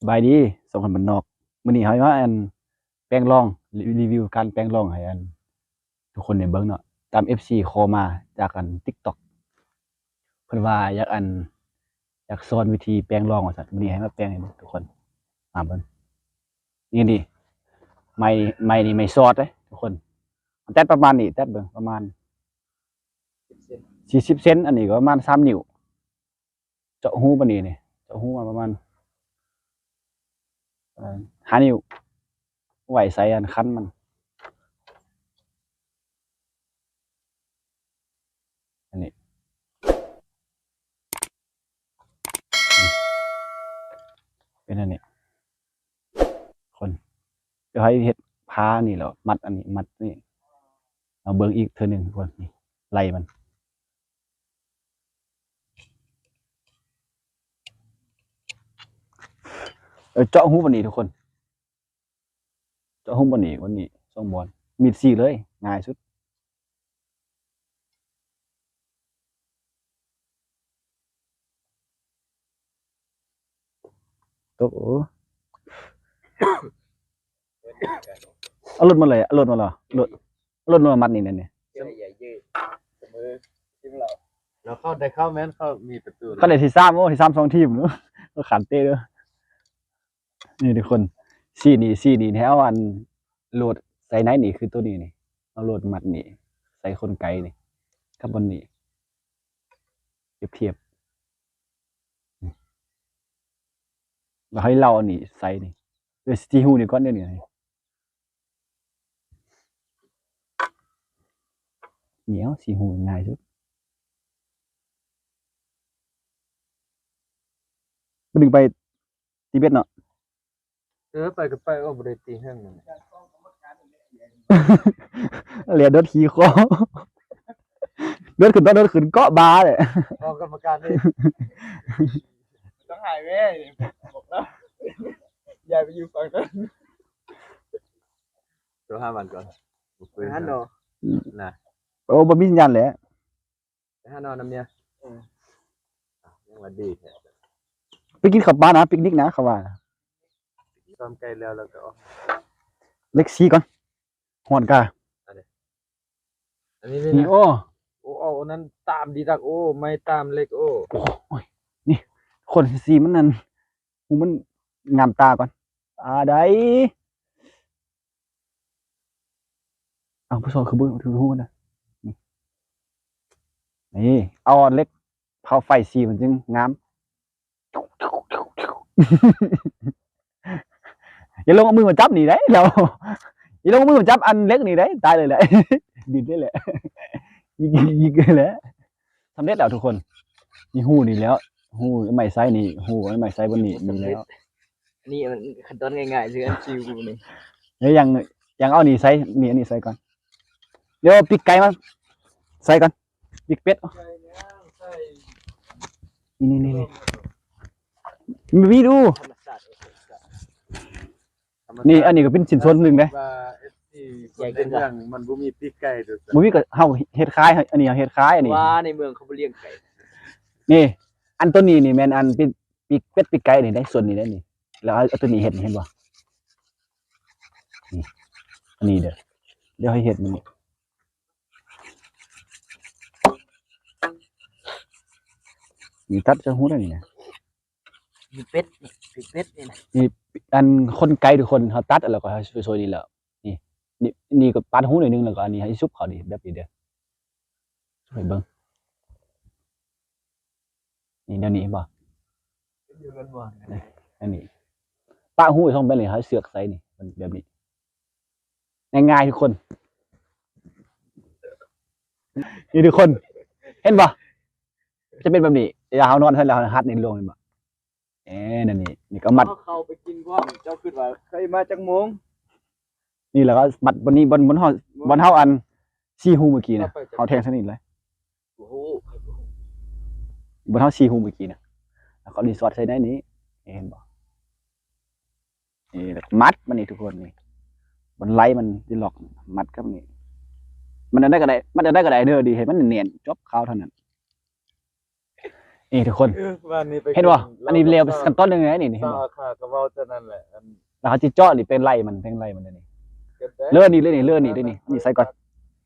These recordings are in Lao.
ບາຍດີ ສອງຄົນບ້ານນອກ. ມື້ນີ້ເຮົາມາ ອັນ ແປງລອງ ຣີ ຣີວິວການແປງລອງໃຫ້ ອັນ ທຸກຄົນໄດ້ເບິ່ງເນາະ. ຕາມເອັຟຊີຂໍມາຈາກ ອັນ ຕິກຕັອກ ເພິ່ນວ່າຢາກ ອັນ ຢາກສອນວິທີແປງລອງວ່າຊັ້ນ. ມື້ນີ້ໃຫ້ມາແປງໃຫ້ເບິ່ງທຸກຄົນ ມາເບິ່ງ. ນີ້ ນີ້ ໄມ້ ໄມ້ນີ້ໄມ້ຊອດເດ້ທຸກຄົນ. ແຕະປະມານນີ້ ແຕະເບິ່ງປະມານສີ່ສິບເຊັນ ອັນນີ້ກໍປະມານສາມນິ້ວ. ເຈາະຮູປານນີ້ນີ້ ເຈາະຮູມາປະມານ ເອີ ຫ້ານິ້ວ ໄວ້ໃສ່ ອັນ ຄັນມັນ ອັນນີ້ ເປັນອັນນີ້ ຄົນ ດຽວໃຫ້ເຮັດພານີ້ແລ້ວ ມັດອັນນີ້ ມັດນີ້ ເອົາເບິ່ງອີກເທື່ອໜຶ່ງທຸກຄົນ. ນີ້ ໄລ່ມັນ ເອີ ເຈາະຮູບອັນນີ້ທຸກຄົນ ເຈາະຮູບອັນນີ້ ອັນນີ້ສອງບ່ອນ ມີດຊີ້ເລີຍ ງ່າຍສຸດ. ໂຕະ ເອົາລົດມາເລີຍ ເອົາລົດມາເລີຍ ລົດ ລົດມາມັດນີ້ ນີ້ ນີ້ ແລ້ວເຂົ້າໄດ້ເຂົ້າແມ່ນ ເຂົ້າມີປະຕູ ເຂົ້າໄດ້ທີສາມ. ໂອ້ ທີສາມສອງທີມ ເນາະ ເຂົ້າຂາມເຕະເດີ້. ນີ້ທຸກຄົນ ຊີ້ນີ້ ຊີ້ນີ້ໃຫ້ເອົາ ອັນ ໂຫຼດໃສ່ໃນນີ້ ຄືໂຕນີ້ນີ້ ເອົາໂຫຼດມັດນີ້ ໃສ່ກົນໄກນີ້ ກັບອັນນີ້ ທຽບ ທຽບ ແລ້ວໃຫ້ເລົາອັນນີ້ໃສ່ນີ້ ເອີ ຊີ້ຮູນີ້ກ່ອນ ດຽວນີ້ ນີ້ເອົາ ຊີ້ຮູງ່າຍສຸດ. ບໍ່ດຶງໄປ ຕີເບັດເນາະ ເອີ ໄປກໍໄປ ໂອ້ ບໍ່ໄດ້ຕີແຮງ ແລ່ນໂດດຂີ່ຄໍ ໂດດຂຶ້ນ ໂດດຂຶ້ນເກາະບາແຫຼະ ອອກກຳມະການເດ້ ຕ້ອງຫາຍເວີຍ ບອກແລ້ວ ຍ້າຍໄປຢູ່ຝັ່ງນັ້ນ ໂທຫາມັນກ່ອນ ບໍ່ຄຸຍ ຫັ້ນເນາະ ນະ ໂອ້ ບໍ່ມີສັນຍານແຫຼະ. ໄປຫານອນນຳເມຍ ເອີ ຍັງວ່າດີແທ້ ໄປກິນເຂົ້າປານະ ປິກນິກນະ ເຂົາວ່າ. ຊ້ອມໄກ່ແລ້ວ ແລ້ວກໍອອກ ເລັກສີ່ກ່ອນ ຮ້ອນກາ ອັນນີ້ ອັນນີ້ ນີ້ ໂອ້ ໂອ້ ເອົາອັນນັ້ນຕາມດີດັກ ໂອ້ ໄມ້ຕາມເຫຼັກ ໂອ້ ໂອ້ຍ ນີ້ ຄົນສີມັນນັ້ນ ໂອ້ ມັນງາມຕາກ່ອນ ອາ ໄດ້. ເອົາ ຜູ້ຊອກຄືບໍ່ຖືກຮູ້ນະ ນີ້ ນີ້ ເອົາເຫຼັກເຜົາໄຟສີມັນຈຶ່ງງາມ ຢ່າລົງເອົາມືມາຈັບນີ້ໄດ໋ ແລ້ວ ຢ່າລົງເອົາມືມາຈັບອັນເຫຼັກນີ້ໄດ໋ ຕາຍເລີຍແຫຼະ ດິນເລີຍແຫຼະ ຍິກໆເລີຍແຫຼະ. ສຳເລັດແລ້ວທຸກຄົນ ມີຮູນີ້ແລ້ວ ຮູໄມ້ໄຊນີ້ ຮູໄມ້ໄຊບ່ອນນີ້ມີແລ້ວ ນີ້ມັນຂັ້ນຕອນງ່າຍໆ ຄືອັນຊິວນີ້ ແລ້ວຍັງ ຍັງເອົານີ້ໃສ່ ນີ້ ອັນນີ້ໃສ່ກ່ອນ ດຽວປີກໄກ່ມາໃສ່ກ່ອນ ປີກເປັດ ນີ້ໆໆ ມີດູ ນີ້ ອັນນີ້ກໍເປັນຊິ້ນສ່ວນໜຶ່ງເດ້ ວ່າເອັຟຊີຄົນໃນເມືອງມັນບໍ່ມີປີກໄກ່ ບໍ່ມີກໍເຮົາເຮັດຂາຍ ອັນນີ້ເຮົາເຮັດຂາຍ ອັນນີ້ ວ່າໃນເມືອງເຂົາບໍ່ລ້ຽງໄກ່ ນີ້ ອັນໂຕນີ້ນີ້ແມ່ນອັນປີກ ປີກເປັດປີກໄກ່ນີ້ໄດ໋ ສ່ວນນີ້ໄດ໋ນີ້ ແລ້ວເອົາ ເອົາໂຕນີ້ເຮັດ ເຫັນບໍ່ ນີ້ ອັນນີ້ເດີ ດຽວໃຫ້ເຮັດມັນນີ້ ນີ້ຕັດຈະຮູ້ໄດ້ນີ້ນະ ປີກເປັດ ປີກເປັດນີ້ນະ ນີ້ ອັນຄົນໄກທຸກຄົນ ເຮົາຕັດແລ້ວກໍໃຫ້ສວຍໆນີ້ແຫຼະ ນີ້ ນີ້ ນີ້ກໍປາດຮູໜ້ອຍໜຶ່ງ ແລ້ວກໍອັນນີ້ໃຫ້ຊຸບເຂົ້ານີ້ ແບບນີ້ເດີ ໃຫ້ເບິ່ງ ນີ້ ແນວນີ້ເຫັນບໍ່ ອັນນີ້ ປະຮູໄວ້ສອງແບບນີ້ ໃຫ້ເຊືອກໃສ່ນີ້ ແບບນີ້ ງ່າຍໆທຸກຄົນ ນີ້ທຸກຄົນ ເຫັນບໍ່ ຈະເປັນແບບນີ້ ເວລາເຮົານອນໃສ່ແລ້ວເຮົາຫັດນີ້ລົງ ເຫັນບໍ່ ເອີ ນັ້ນນີ້ ນີ້ກໍມັດ ເຮົາເຂົ້າໄປກິນພ້ອມ ເຈົ້າຄິດວ່າເຄີຍມາຈັກໂມງ ນີ້ແລ້ວກໍມັດບ່ອນນີ້ ບ່ອນ ບ່ອນເຮົາ ບ່ອນເຮົາອັນ ສີ່ຮູມື້ກີ້ນະ ເຮົາແທງໃສ່ນີ້ເລີຍ ໂອ້ໂຫ ບ່ອນເຮົາສີ່ຮູມື້ກີ້ນະ ແລ້ວກໍຣີສອດໃສ່ໃນນີ້ ເຫັນບໍ່ ນີ້ ແລ້ວກໍມັດມັນນີ້ທຸກຄົນນີ້ ບ່ອນໄລ່ມັນຊິລັອກ ມັດກັບນີ້ ມັດອັນໃດກໍໄດ້ ມັດອັນໃດກໍໄດ້ເດີ ດີໃຫ້ມັນແໜ້ນ ຈົບ ຂ່າວເທົ່ານັ້ນ. ນີ້ທຸກຄົນ ເອີ ວານນີ້ໄປ ເຫັນບໍ່? ອັນນີ້ແລ້ວຂັ້ນຕອນໜຶ່ງແລ້ວນີ້ ນີ້ເຫັນບໍ່? ຂ້າກໍເວົ້າເທົ່ານັ້ນແຫຼະ ອັນ ແລ້ວເຮົາຊິເຈາະນີ້ ແປງໄລ່ມັນ ແປງໄລ່ມັນນີ້ ເລີນີ້ ເລີນີ້ ເລີນີ້ ເລີນີ້ ນີ້ໃສ່ກ່ອນ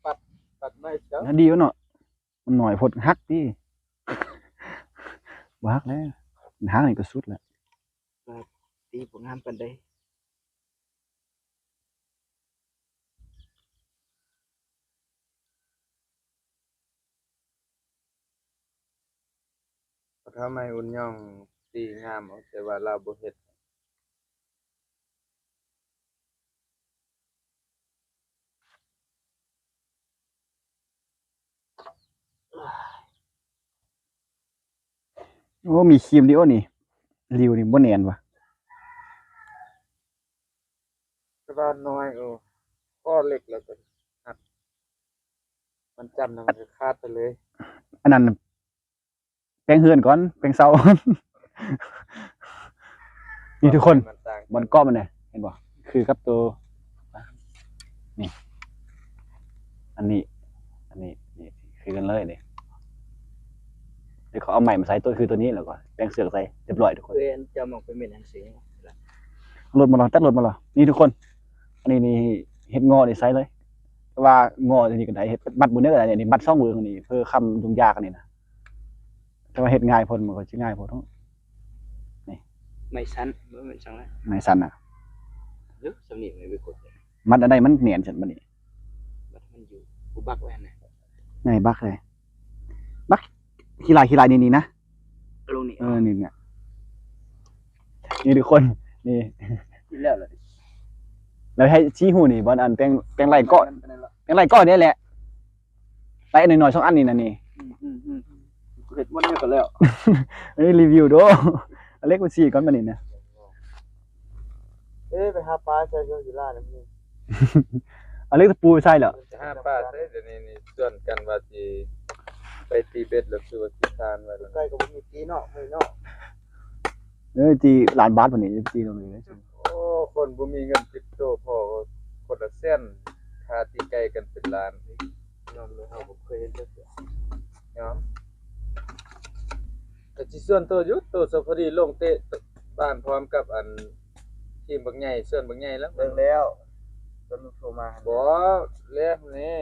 ປັດ ປັດໄມ້ເຈົ້າ ດີຢູ່ເນາະ ມັນໜ້ອຍໂພດ ຫັກຕິ ບໍ່ຫັກແລ້ວ ມັນຫັກນີ້ກໍສຸດແລ້ວ ກໍຕີບໍ່ງາມປານໃດ. ປະທາໄມອຸ່ນຍອງຕີງາມ ແຕ່ວ່າລາວບໍ່ເຮັດ. ໂອ້ ມີຄີມດີໂອນີ້ ລິ້ວນີ້ບໍ່ແໜ້ນຫວາ ກະບານນ້ອຍ ໂອ້ ກໍເລັກແລ້ວກໍຫັກ ມັນຈ້ຳແລ້ວມັນກໍຂາດໄປເລີຍ ອັນນັ້ນ ແປງເຮືອນກ່ອນ ແປງເສົາ ນີ້ທຸກຄົນ ມັນຕ່າງກັນ ບ່ອນເກາະມັນນະ ເຫັນບໍ່? ຄືກັບໂຕ ນີ້ ອັນນີ້ ອັນນີ້ ນີ້ ຄືກັນເລີຍນີ້ ດຽວເຂົາເອົາໄມ້ມາໃສ່ ໂຕຄືໂຕນີ້ ແລ້ວກໍແປງເຊືອກໃສ່ ຮຽບຮ້ອຍທຸກຄົນ ເອີ ເຈົ້າມັກໄປເມັນຫຍັງຊິ ເອົາລົດມາລະ ຈັດລົດມາລະ ນີ້ທຸກຄົນ ອັນນີ້ນີ້ ເຮັດງໍນີ້ໃສ່ເລີຍ ແຕ່ວ່າງໍນີ້ກໍໄດ້ ເຮັດບັດມື້ນີ້ກໍໄດ້ ນີ້ບັດສອງມື້ນີ້ ເພື່ອຄຳຍຸງຍາກອັນນີ້ນະ. ແຕ່ວ່າເຮັດງ່າຍໂພດ ມັນກໍຊິງ່າຍໂພດເນາະ ນີ້ ໄມ້ສັ້ນ ບໍ່ແມ່ນສັງລະ ໄມ້ສັ້ນນະ ເອີ ສ່ຳນີ້ໄມ້ໄປກົດ ມັດອັນໃດມັນແໜ້ນຊັ້ນບັດນີ້ ບັດມັນຢູ່ ກູບັກໄວ້ຫັ້ນນະ ໄງບັກເລີຍ ບັກຂີ້ລາຍ ຂີ້ລາຍນີ້ ນີ້ນະ ລົງນີ້ ເອີ ນີ້ນະ ນີ້ທຸກຄົນ ນີ້ ກິນແລ້ວລະ ແລ້ວໃຫ້ຊີ້ຮູ້ນີ້ ບ່ອນອັນແປງ ແປງໄລ່ເກາະ ແປງໄລ່ເກາະນີ້ແຫຼະ ໄລ່ໜ້ອຍໆ ສອງອັນນີ້ນະນີ້ ອືມໆໆ ເຮັດໝົດນີ້ກໍແລ້ວ ອັນນີ້ຣີວິວໂດ ເອົາເຫຼັກມາຊີ້ກ່ອນບັດນີ້ນະ ເອີ ໄປຫາປາໃສ່ເຮືອນຢູ່ລາວນຳນີ້ ເອົາເຫຼັກຕະປູໃສ່ແລ້ວ ໄປຫາປາໃສ່ ດຽວນີ້ນີ້ ຊວນກັນວ່າຊິໄປຕີເບັດ ແລ້ວຄືວ່າຂີ້ຄ້ານໄວ້ແລ້ວ ໄກກໍບໍ່ມີຕີເນາະ ມື້ເນາະ ເອີ ຕີລ້ານບາດພຸ້ນນີ້ ຕີລົງນີ້ ໂອ້ ຄົນບໍ່ມີເງິນຕິດໂຕພໍ ຄົນລະແສນ ຄ່າຕີໄກ່ກັນເປັນລ້ານ ຍອມເລີຍ ເຮົາບໍ່ເຄີຍເຫັນຈັກເທື່ອ ຍອມ ກໍຊິຊວນໂຕຢູ່ ໂຕສະພໍດີລົງເຕະບ້ານພ້ອມກັບອັນທີມບັກໃຫຍ່ ຊວນບັກໃຫຍ່ແລ້ວ ເບິ່ງແລ້ວ ຕົນໂທມາ ບໍ່ ແລ້ວນີ້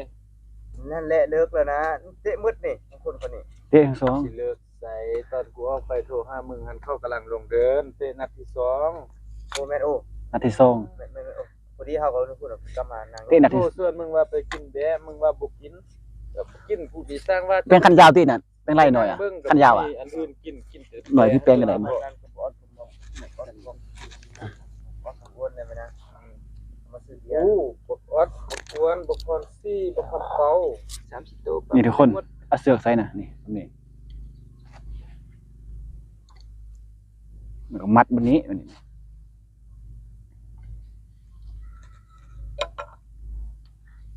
ນັ້ນແຫຼະ ເລີກແລ້ວນະ ເຕະໝົດນີ້ ຄົນຄົນນີ້ ເຕະທັງສອງ ຊິເລີກ ໃສ ຕອນກູອອກໄປໂທຫາມຶງຫັ້ນ ເຂົາກຳລັງລົງເດີ່ນ ເຕະນັດທີສອງ ໂອ້ແມ່ນ ໂອ້ ນັດທີສອງ ແມ່ນໆ ໂອ້ ພໍດີເຮົາກໍພຸ້ນກັບມານັ່ງ ເຕະນັດທີ ໂອ້ ສ່ວນມຶງວ່າໄປກິນແບ້ ມຶງວ່າບໍ່ກິນ ກໍບໍ່ກິນ ກູຊິສ້າງວ່າ ແປງຄັນຍາວຕິນັ້ນ ແປງໄລ່ໜ້ອຍອະ ຄັນຍາວອະ ອັນອື່ນກິນ ກິນແຕ່ໜ້ອຍ ພີ່ແປງກໍໄດ້ ມາຊື້ເບຍ ໂອ້ ບັກອອດ ບັກກວນ ບັກຄອນຊີ ບັກຄອນເປົາ ສາມສິບໂຕ ນີ້ທຸກຄົນ ເອົາເຊືອກໃສ່ນະ ນີ້ ນີ້ ແລ້ວກໍມັດແບບນີ້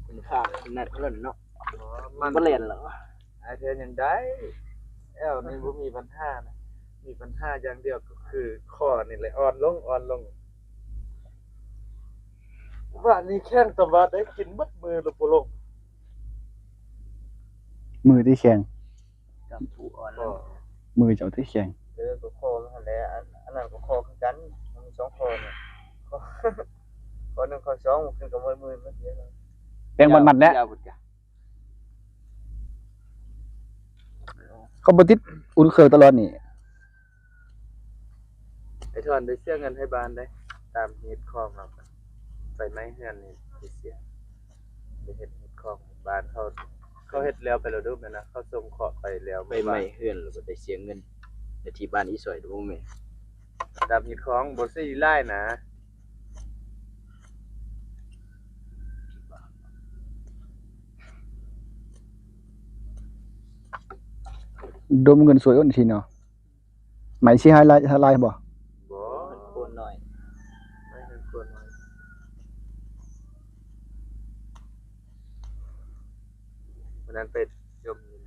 ຄຸນພາບຂະໜາດເພິ່ນເນາະ ມັນບໍ່ແລ່ນແລ້ວ ອາເທນຍັງໄດ້ ແອວນີ້ບໍ່ມີບັນຫານະ ມີບັນຫາຢ່າງດຽວກໍຄືຄໍນີ້ແຫຼະ ອ່ອນລົງ ອ່ອນລົງ ວານນີ້ແຂ່ງຕະບາດໄດ້ກິນເບິດມື້ແລ້ວບໍ່ລົງ ມື້ທີ່ແຂ່ງ ກັບຜູ້ອ່ອນ ມື້ເຈົ້າທີ່ແຂ່ງ ເອີ ກໍຄໍຫັ້ນແຫຼະ ອັນ ອັນນັ້ນກໍຄໍຄືກັນ ມັນມີສອງຄໍນີ້ ຂໍ້ໜຶ່ງ ຂໍ້ສອງ ມັນຂຶ້ນກັບມື້ ມື້ ມື້ ແປງມັດໆແຫຼະ ຍາວພຸ້ນກະ ເຂົາບໍ່ຕິດອຸ່ນເຄື່ອງຕະຫຼອດນີ້ ໄອ້ທອນໄດ້ເສຍເງິນໃຫ້ບ້ານໄດ໋ ຕາມຮີດຄອງເຮົາ ໄຟໄໝ້ເຮືອນນີ້ໄດ້ເສຍ ໄປເຮັດຮີດຄອງບ້ານເຂົາ ເຂົາເຮັດແລ້ວໄປແລ້ວເດີ້ ແມ່ນນະ ເຂົາສົ່ງເຄາະໄປແລ້ວ ໄຟໄໝ້ເຮືອນແລ້ວກໍໄດ້ເສຍເງິນ ແຕ່ທີ່ບ້ານອີ່ສອຍເດີ້ ບໍ່ແມ່ນ ຕາມຮີດຄອງ ບໍ່ໃຊ້ຫຼາຍນະ. ດົມເງິນສວຍໂອນທີເນາະ ໄໝຊິໃຫ້ຫຼາຍ ຫຼາຍບໍ່? ບໍ່ ໂຄນໜ້ອຍ ໄໝເປັນໂຄນໜ້ອຍ ວັນນັ້ນໄປຈົ່ມຢູ່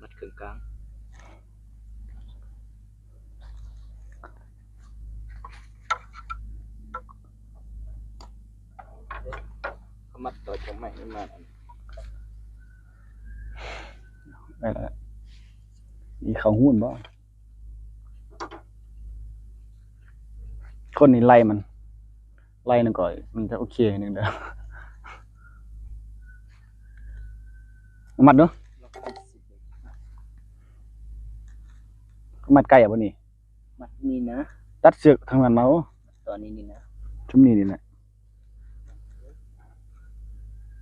ມັດເຄິ່ງກາງ. ເຂົາມັດຕໍ່ຈາກໄມ້ນີ້ມາ ໄດ້ແລ້ວ. ອີເຂົ້າຫູນບໍ່? ຄົນນີ້ໄລ່ມັນ ໄລ່ນັ້ນກໍມັນຈະໂອເຄໜຶ່ງເດີ. ມັດເນາະ ມັດໄກອະບໍ່ນີ້? ມັດນີ້ນະ ຕັດເຊືອກທາງນັ້ນມາ. ໂອ້ ຕອນນີ້ນີ້ນະ ຊຸມນີ້ນີ້ແຫຼະ.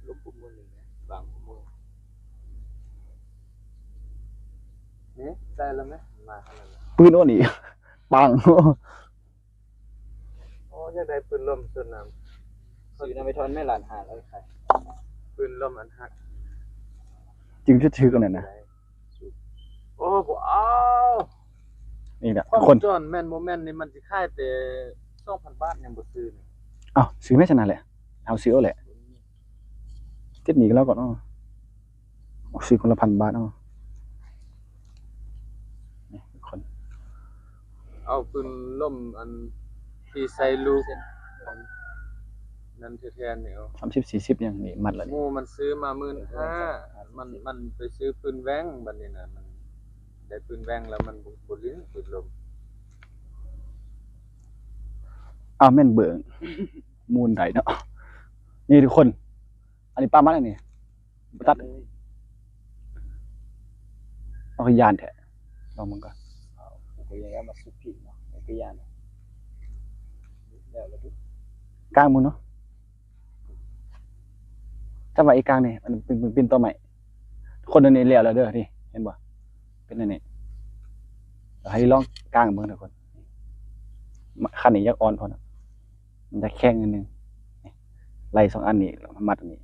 ລົມປຸມມືນີ້ນະ ບາງປຸມມືນີ້ ໃສ່ແລ້ວແມະ ມາຂະໜາດນັ້ນ ປືນໂອ້ນີ້ ປັງ. ໂອ້ ຢາກໄດ້ປືນລົມຊຸດນັ້ນ ຊື້ນຳໄປທອນແມ່ ລ້ານຫ້າ ແລ້ວຂາຍ ປືນລົມອັນຫັກ ຈຶ່ງຈະຖືກອັນນັ້ນນະ. ໂອ້ ບໍ່ເອົາ ນີ້ແຫຼະ ຂອງ ຄົນ ຈອນ ແມ່ນບໍ່ແມ່ນນີ້ ມັນຊິຂາຍແຕ່ສອງພັນບາດ ຍັງບໍ່ຊື້ນີ້. ເອົ້າ ຊື້ແມ່ຊັ້ນນະແຫຼະ ເຮົາຊື້ເອົາແຫຼະ ຕິດໜີ້ກັນແລ້ວກ່ອນເນາະ. ຊື້ຄົນລະພັນບາດເນາະ. ນີ້ທຸກຄົນ ເອົາປືນລົມອັນທີ່ໃສ່ລູກ ອັນນັ້ນແທ້ໆນີ້ ເອົາ ສາມສິບ ສີ່ສິບ ຫຍັງນີ້ ມັດລະນີ້ ໝູ່ມັນຊື້ມາໝື່ນຫ້າ ມັນ ມັນໄປຊື້ປືນແຫວ່ງ ບັດນີ້ນະ ມັນໄດ້ປືນແຫວ່ງແລ້ວ ມັນບໍ່ ບໍ່ຫຼິ້ນປືນລົມ. ອ້າວ ແມ່ນເບິ່ງມູນໃດເນາະ. ນີ້ທຸກຄົນ ອັນນີ້ປາມັດອັນນີ້ ບໍ່ຕັດ ເອົາ ຢ້ານແທ້ ລອງເບິ່ງກ່ອນ. ເອົາ ກູກໍຍັງເອົາມາສຸດພີເນາະ ກູກໍຢ້ານ ແລ້ວລະດຸ ກາງມຶງເນາະ. ຖ້າວ່າອີກກາງນີ້ ມັນເປັນ ເປັນ ເປັນຕໍໄມ້ ຄົນອັນນີ້ແລ້ວລະເດີ ນີ້ ເຫັນບໍ່ ເປັນອັນນີ້. ໃຫ້ລອງກາງເບິ່ງທຸກຄົນ ຄັນນີ້ຍັງອ່ອນພໍເນາະ. ມັນຈະແຂງໜ້ອຍໜຶ່ງ ໄລ່ສອງອັນນີ້ ແລ້ວມາມັດອັນນີ້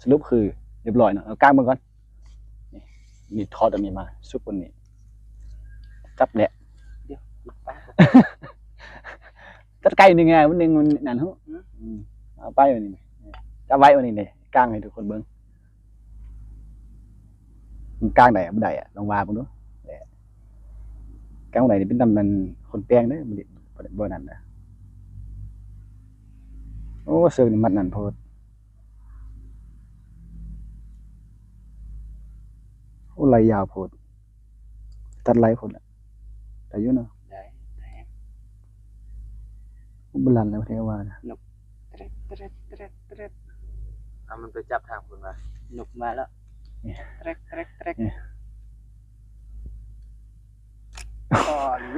ສະຫຼຸບຄືຮຽບຮ້ອຍເນາະ. ເອົາກາງເບິ່ງກ່ອນ ນີ້ ນີ້ຖອດອັນນີ້ມາ ສຸບອັນນີ້ ຈັບແຫຼະ ດຽວ ຕັດໄກໜຶ່ງໄງ ມັນໜຶ່ງມັນນັ້ນ ຫື ອືມ ເອົາໄປອັນນີ້ ຈັບໄວ້ອັນນີ້ ກາງໃຫ້ທຸກຄົນເບິ່ງ. ມັນກາງໄດ້ບໍ່ໄດ້ອະ ລອງວ່າເບິ່ງດູ. ກາງບໍ່ໄດ້ນີ້ເປັນຕຳແໜ່ງຄົນແປງເດີ ບໍ່ໄດ້ ບໍ່ນັ້ນນະ. ໂອ້ ເຊີກນີ້ມັດນັ້ນໂພດ ໂອ້ ໄລ່ຍາວໂພດ ຕັດໄລ່ໂພດລະ ໄດ້ຢູ່ເນາະ ໄດ້ ໄດ້. ໂອ້ ບໍ່ລັ່ນແລ້ວແທ້ວ່ານະ ນົກ ແຕຣດ ແຕຣດ ແຕຣດ ແຕຣດ. ເອົາ ມັນໄປຈັບທາງພຸ້ນວ່າ ນົກມາແລ້ວ ແຕຣກ ແຕຣກ ແຕຣກ. ອໍ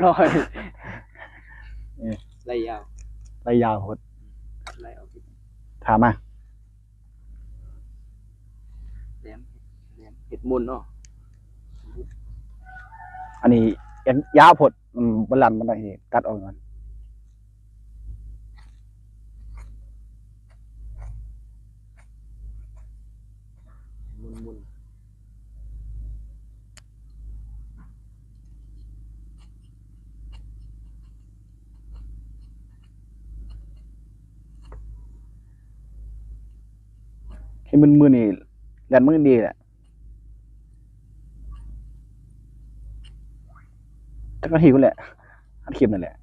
ລອຍ ເອີ ໄລ່ຍາວ ໄລ່ຍາວໂພດ ໄລ່ອອກ ຖາມມາ ແຫຼມ ແຫຼມ ເຮັດມົນເນາະ. ອັນນີ້ ອັນ ຍາວໂພດ ມັນບໍ່ລັ່ນປານໃດ ຕັດອອກກ່ອນ. ໝຸນໆ ໃຫ້ມຶນໆ ນີ້ ແລ່ນມືນີ້ແຫຼະ. ຈັກນາທີພຸ້ນແຫຼະ ອັດຄລິບນັ້ນແຫຼະ.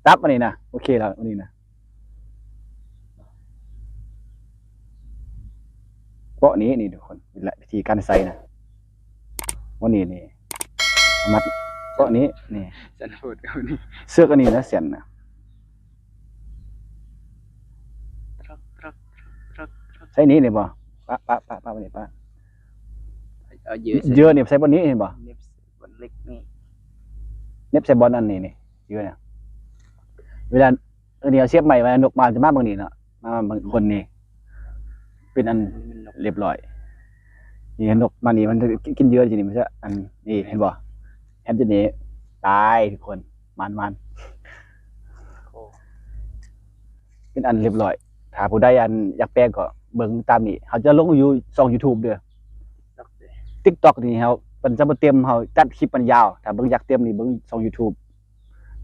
ຕັບອັນນີ້ນະ ໂອເຄແລ້ວ ອັນນີ້ນະ ເປາະນີ້ ນີ້ທຸກຄົນ ວິທີການໃສ່ນະ ເປາະນີ້ ນີ້ ມັດເປາະນີ້ ນີ້ ສັນໂຫດເອົານີ້ ເຊືອກອັນນີ້ນະ ເສັ້ນນະ ຕຣອກ ຕຣອກ ຕຣອກ ຕຣອກ ຕຣອກ ໃສ່ນີ້ ນີ້ບໍ່ ປະ ປະ ປະ ປະ ປະ ປະ ເອົາເຢີ ເຢີນີ້ໃສ່ບ່ອນນີ້ ເຫັນບໍ່ ເນັບບ່ອນເຫຼັກນີ້ ເນັບໃສ່ບ່ອນອັນນີ້ ນີ້ ເຢີນະ ເວລາ ອັນນີ້ເອົາສຽບໄມ້ໄວ້ ນົກມາຈະມາເບິ່ງນີ້ເນາະ ມາເບິ່ງຄົນນີ້ ເປັນອັນ ອັນນີ້ມັນນົກ ລຽບຮ້ອຍ. ນີ້ນົກມານີ້ມັນຈະກິນເຍື່ອ ນີ້ມັນຈະ ອັນນີ້ເຫັນບໍ່ ແຮມຈຸດນີ້ ຕາຍທຸກຄົນ ໝານໆ ໂອ້ ເປັນອັນລຽບຮ້ອຍ. ຖ້າຜູ້ໃດອັນຢາກແປງກໍເບິ່ງຕາມນີ້ ເຮົາຈະລົງຢູ່ຊ່ອງຢູທູບເດີ ຕິກຕັອກນີ້ເຮົາ ເພິ່ນຈະບໍ່ເຕັມ ເຮົາຈັດຄລິບມັນຍາວ. ຖ້າເບິ່ງຢາກເຕັມນີ້ເບິ່ງຊ່ອງຢູທູບ.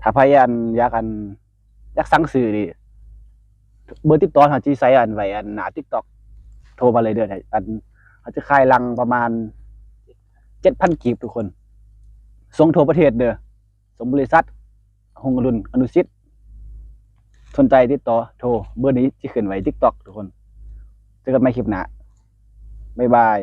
ຖ້າໃຜອັນຢາກອັນ ຢາກສັ່ງຊື້ນີ້ ເບີຕິດຕໍ່ເຮົາຊິໃສ່ອັນໄວ້ອັນໜ້າຕິກຕັອກ ໂທມາເລີຍເດີ. ອັນ ເຮົາຈະຂາຍຫຼັງປະມານເຈັດພັນກີບທຸກຄົນ ສົ່ງທົ່ວປະເທດເດີ ສົ່ງບໍລິສັດ ຮຸ່ງອະລຸນ ອະນຸສິດ. ສົນໃຈຕິດຕໍ່ໂທ ເບີນີ້ຊິຂຶ້ນໄວ້ TikTok ທຸກຄົນ. ເຈີກັນໃໝ່ຄລິບໜ້າ. ບາຍບາຍ.